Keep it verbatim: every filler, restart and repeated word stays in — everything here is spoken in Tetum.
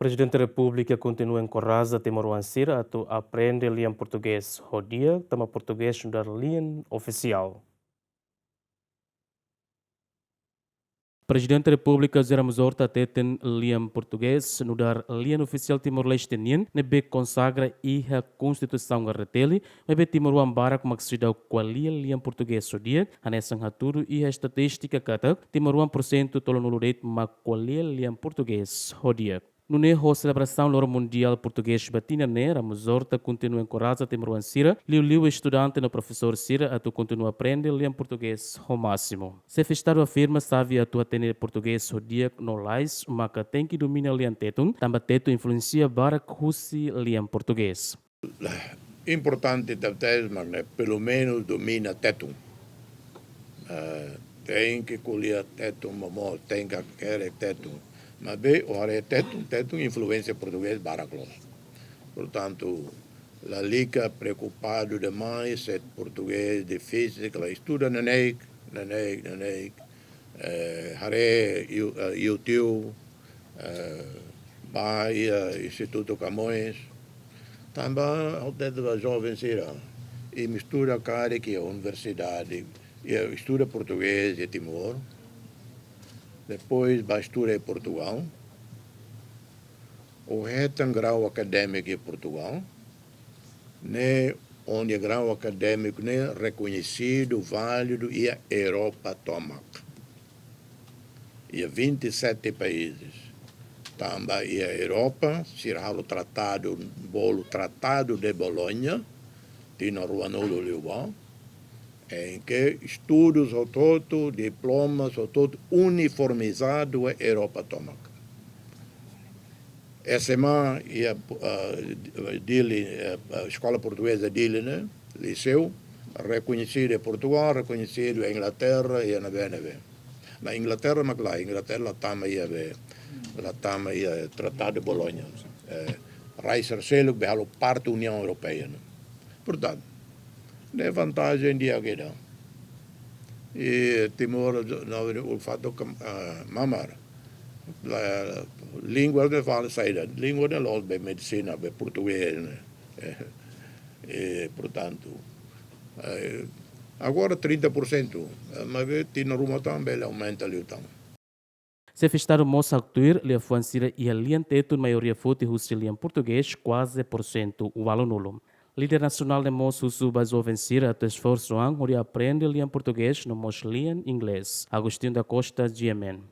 Prezidente Repúblika kontinua enkoraja timoroan sira atu aprende lian portugés ho di'ak, tanba portugés nu'udar lian ofisiál. Prezidente Repúblika José Ramos Horta hateten lian portugés nu'udar lian ofisiál Timor-Leste nian ne'ebé konsagra iha Konstituisaun R D T L, maibé timoroan barak mak seidauk ko'alia lian portugés ho di'ak, hanesan hatudu iha estatístika katak timoroan porsentu tolunulu de'it mak ko'alia lian portugés ho di'ak. Nune'e ho selebrasaun Loron Mundiál Portugés ba tinan ne'e, Ramos Horta kontinua enkoraja timoroan sira, liuliu estudante no profesór sira atu kontinua aprende lian portugés ho másimu. Xefe Estadu afirma xave atu hatene portugés ho di'ak no lais maka tenke domina lian Tetun, tanba Tetun influénsia barak husi lian portugés. Importante tebes mak ne'e, pelumenus domina Tetun. Eh, tenke ko'alia Tetun, momo, tenke hakerek Tetun. Maibé, ó haree Tetun, Tetun influénsia portugés barak loos. Portantu, lalika preokupadu demais se portugés difisil, karik estuda neineik, neineik, neineik. Eh, haree You-, eh, YouTube, eh, bá iha Institutu Camões. Tanba, ha'u hatete ba joven sira, imi estuda karik iha universidade, imi estuda portugés iha Timor, depois bá estuda iha Portugal, ó hetan grau akadémiku iha Portugal, ne'e, onde grau akadémiku ne'e rekoñesidu, válidu iha Europa tomak. Iha vinte e sete países. Tanba iha Europa, sira halo tratadu, bolu Tratadu de Bolonha, tinan ruanulu liubá, em que estudus hotu-hotu, diplomas hotu-hotu uniformizadu iha Europa tomak. S M A iha, ah, Dili, eh, ah, Eskola Portugeza Dili ne'e, Liseu, rekoñesidu iha Portugal, rekoñesidu iha Inglaterra, iha ne'ebé-ne'ebé. Maibé Inglaterra mak lae, Inglaterra la tama iha be, la tama iha Tratadu de Bolonha. Eh, rai sira seluk be halo parte Uniaun Europeia ne'e. Portantu, ne'e vantajen di'ak ida. I Timor, no, ulfatu kam-, ah, mamar. La, língua ne'e fala saida. Língua ne'e loos be medisina, be portugés ne'e. Eh, eh, portantu, eh, agora trinta por cento, eh, maibé tinan ruma tan bele aumenta liután. Xefe Estadu mós haktuir liafuan sira iha lian Tetun maioria foti husi lian portugés kuaze porsentu ualunulu. Líder nasionál ne'e mós husu ba joven sira atu esforsu an hodi aprende lian portugés no mós lian inglés. Agostinho da Costa, G M N.